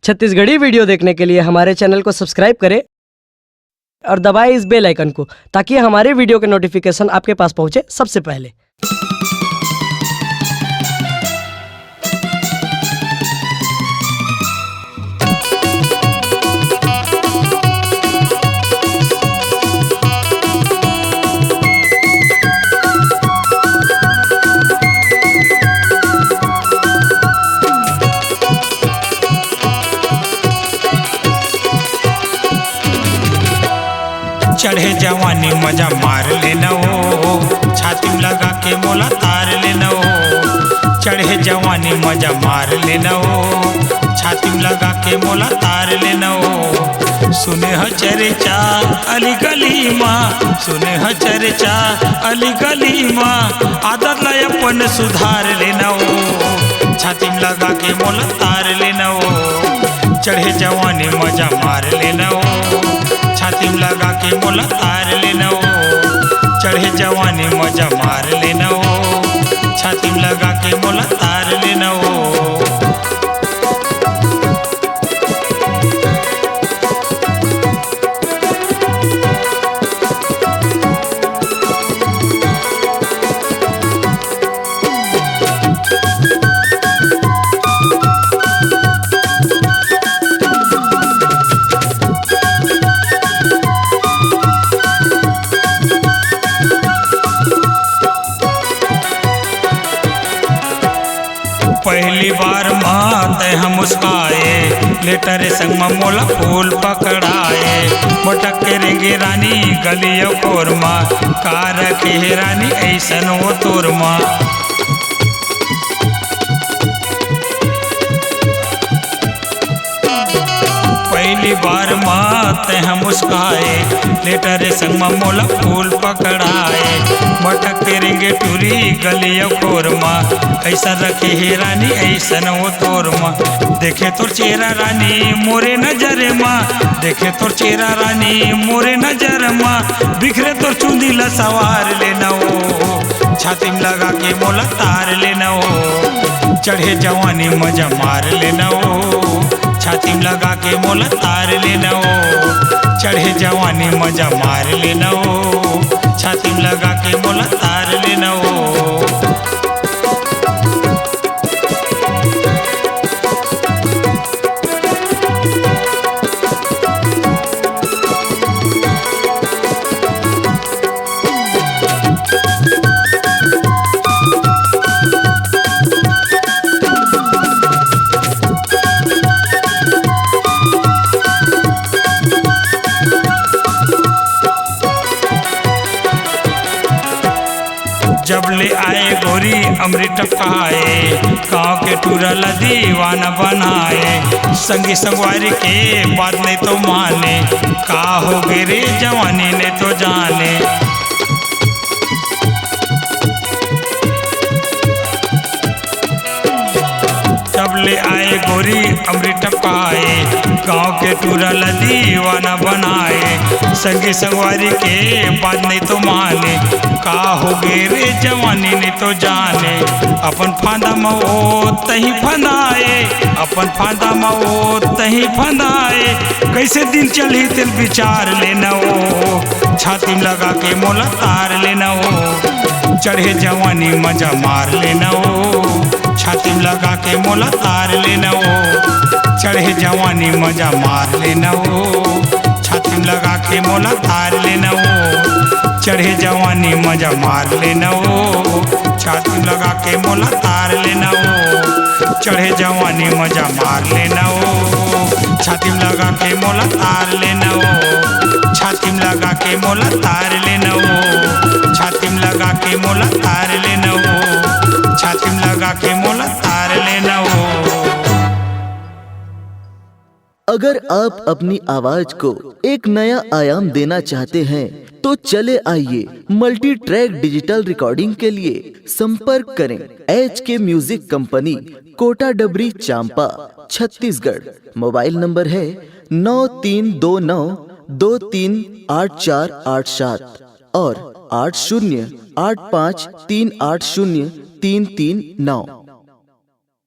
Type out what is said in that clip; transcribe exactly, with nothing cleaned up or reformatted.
Chhattisgarhi video देखने के लिए हमारे चैनल को सब्सक्राइब करें और दबाएं इस बेल आइकन को, ताकि हमारे वीडियो के नोटिफिकेशन आपके पास पहुंचे सबसे पहले। चढ़े जवानी मजा मार लेना ओ, छाती में लगा के मोला तार लेना ओ। चढ़े जवानी मजा मार लेना ओ, छाती में लगा के मोला तार लेना ओ। सुने ह चर्चा अली गली मा, सुने ह चर्चा अली गली मा, आदत ला अपन सुधार लेना ओ। छाती में लगा के मोला तार लेना ओ, चढ़े जवानी मजा मार लेना ओ। छाती में लगा के मोला तार लेना ओ, चढ़े जवानी मजा मार लेना ओ। छाती में लगा के मोला तार लेना ओ। पहली बार मा तै ह मुस्काए, लेटर संग म मोला फूल पकड़ाए। मटक के रेंगे रानी गली अउ कोर मा, का रखे हे रानी ऐसन वो तोर मा। पहली बार मा तै ह मुस्काए, लेटर संग म मोला फूल पकड़ाए। मटक के रेंगे टूरी गली अउ कोर मा, ऐसा रखे हे रानी ऐसन वो तोर मा। देखे तोर चेहरा रानी मोरे नजर मा, देखे तोर चेहरा रानी मोरे नजर मा, बिखरे तोर चुंदी ला सवार लेना ओ। छाती में लगा के मोला तार लेना ओ, चढ़े जवानी मजा मार लेना ओ। छाती में लगा के मोला तार लेना ओ, चढ़े जवानी मजा मार लेना ओ। छाती में लगा के मोला तार लेना ओ। जब ले आए गोरी अमृत पाए, गाँव के टूरा ला दीवाना बनाए। संगी संगवारी के बात नहीं तो माने, का हो गे रे जवानी नहीं तो जाने। जब ले आए गोरी अमृत पाए, गाँव के टूरा ला दीवाना बनाए। संगी संगवारी के बात नहीं तो माने, का हो गे रे जवानी नहीं तो जाने। अपन फांदा म ओ तही फंदाए, अपन फांदा म ओ तही फंदाए। कैसे दिन चलही तेल विचार लेना ओ, छाती में लगा के मोला तार लेना ओ। चढ़े जवानी मजा मार लेना ओ, छाती में लगा के मोला तार लेना ओ। चढ़े जवानी मजा मार लेना ओ, छाती में लगा के मोला तार लेना ओ। चढ़े जवानी मजा मार लेना ओ, छाती में लगा के मोला तार लेना ओ। चढ़े जवानी मजा मार लेना ओ, छाती में लगा के मोला तार लेना ओ। छाती में लगा के मोला तार लेना ओ, छाती में लगा के मोला तार लेना ओ। छाती में लगा के मोला तार लेना ओ। अगर आप अपनी आवाज को एक नया आयाम देना चाहते हैं, तो चले आइए, मल्टी ट्रैक डिजिटल रिकॉर्डिंग के लिए संपर्क करें एच के म्यूजिक कंपनी, कोटा डबरी, चांपा, छत्तीसगढ़। मोबाइल नंबर है नौ तीन दो नौ दो तीन आठ चार आठ सात और आठ शून्य आठ पाँच तीन आठ शून्य तीन तीन नौ।